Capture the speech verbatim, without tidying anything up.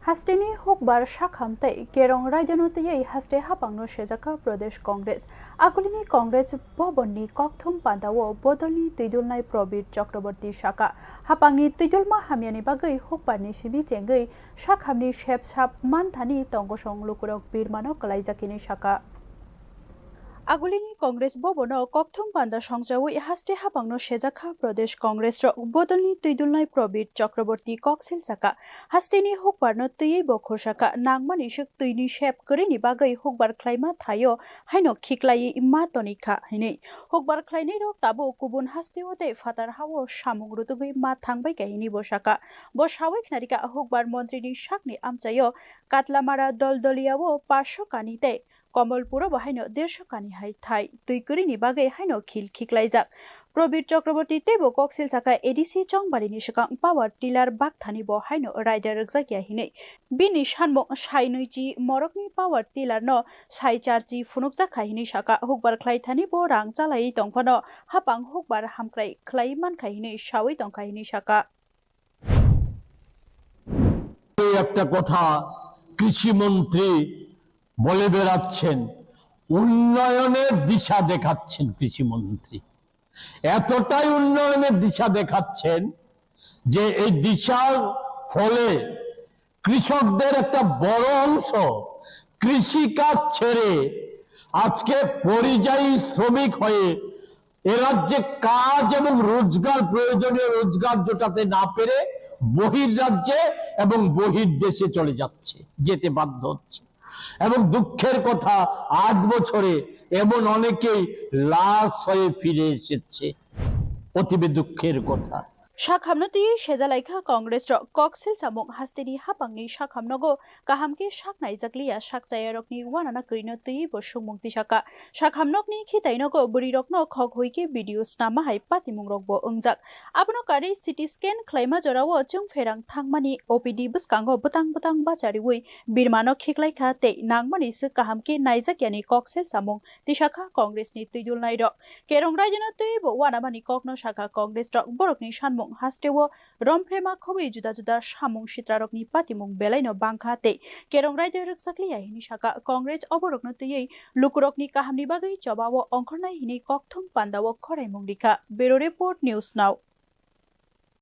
Hasteni hukbar sakham tei kerong raidano twiwi haste hapangno sejakha Pradesh Congress. Agulini Congress Bhavanni kokthum pandao bodolni twidulnai Prabir Chakraborty saka, hapangni twidulma hamyani bagwi hukbarni simi chengwi sakhamni sep sap manthani tongosong lukurok birmano kwlaijak hwnwi saka. Agulini Congress Bhavanno kokthum panda songchawi haste hapangno sejakha Pradesh Congress rok bodolni twidulnai Prabir Chakraborty koksil saka. Hasteni hukbarno twiwi bo khursa kha, nangmani swk twini sep kwrwini bagwi hukbar khlaima thaio haino khiklaiwi ma tonikha hwnwi. Hukbar khlainairok tabuk kubun hasteo tei phatar hao samung rutugwi ma thangbai kha hwnwi bo saka. Bo sawi khnarikha hukbar montrini sakni amchaio Katlamara Doldoliao paso kani tei Komolpuro bo haino derso kani hai thai twi kwrwini bagwi haino khil khiklaijak. Prabir Chakraborty teibo koksil saka A D C Chongbarini swkang power tiller bakthani bo haino raida rwkjakya hinwi. Bini sanmung sai nwichi morokni power tiller no sai charchi phunukjak khai hinwi saka. Hukbar khlaithani bo rang chalaiwi tongphano hapang hukbar hamkrai khlai mankha hinwi sawi tongkha hinwi saka. এই একটা কথা কৃষি মন্ত্রী বলে বেড়াচ্ছেন, উন্নয়নের দিশা দেখাচ্ছেন কৃষি মন্ত্রী। এতটাই উন্নয়নের দিশা দেখাচ্ছেন যে এই দিশার ফলে কৃষকদের একটা বড় অংশ কৃষি কাজ ছেড়ে আজকে পরিযায়ী শ্রমিক হয়ে এ রাজ্যে কাজ এবং রোজগার, প্রয়োজনীয় রোজগার জোটাতে না পেরে বহির রাজ্যে এবং বহির দেশে চলে যাচ্ছে, যেতে বাধ্য হচ্ছে। এবং দুঃখের কথা, আট বছরে এমন অনেকেই লাশ হয়ে ফিরে এসেছে। অতীব দুঃখের কথা। Sakhamno twiwi sejalaikha Congress rok koksil samung hasteni hapangni sakhamnogo kaham khe sak naijakliya sakchayarokni wanana kwrwino twiwi bo sukmung tisaka. Sakhamnokni khitainogo bwrwirokno khok huikhe video snamma hai patimungrokbo wngjak. Abono karwi C T scan khlaima jorao chwng pherang thangmani O P D bwskango bwtang bwtang bachariwi birmano khiklaikha tei nangmani swk kaham khe naijakyani koksil samung tisakha Congress ni twidulnairok. Kerong raidano twibo wanamani kokno sakha Congress rok, borokni sanmung hasteo romphre ma khobwi juda juda samung sitrarokni patimung belaino bangkha tei kerong raida rwkjakliya hinwi saka. Congress oborokno twiwi lukurokni kahamni bagwi chobao ongkhornai hinwi kokthum pandao khoraimung rikha. Bureau Report, News Now.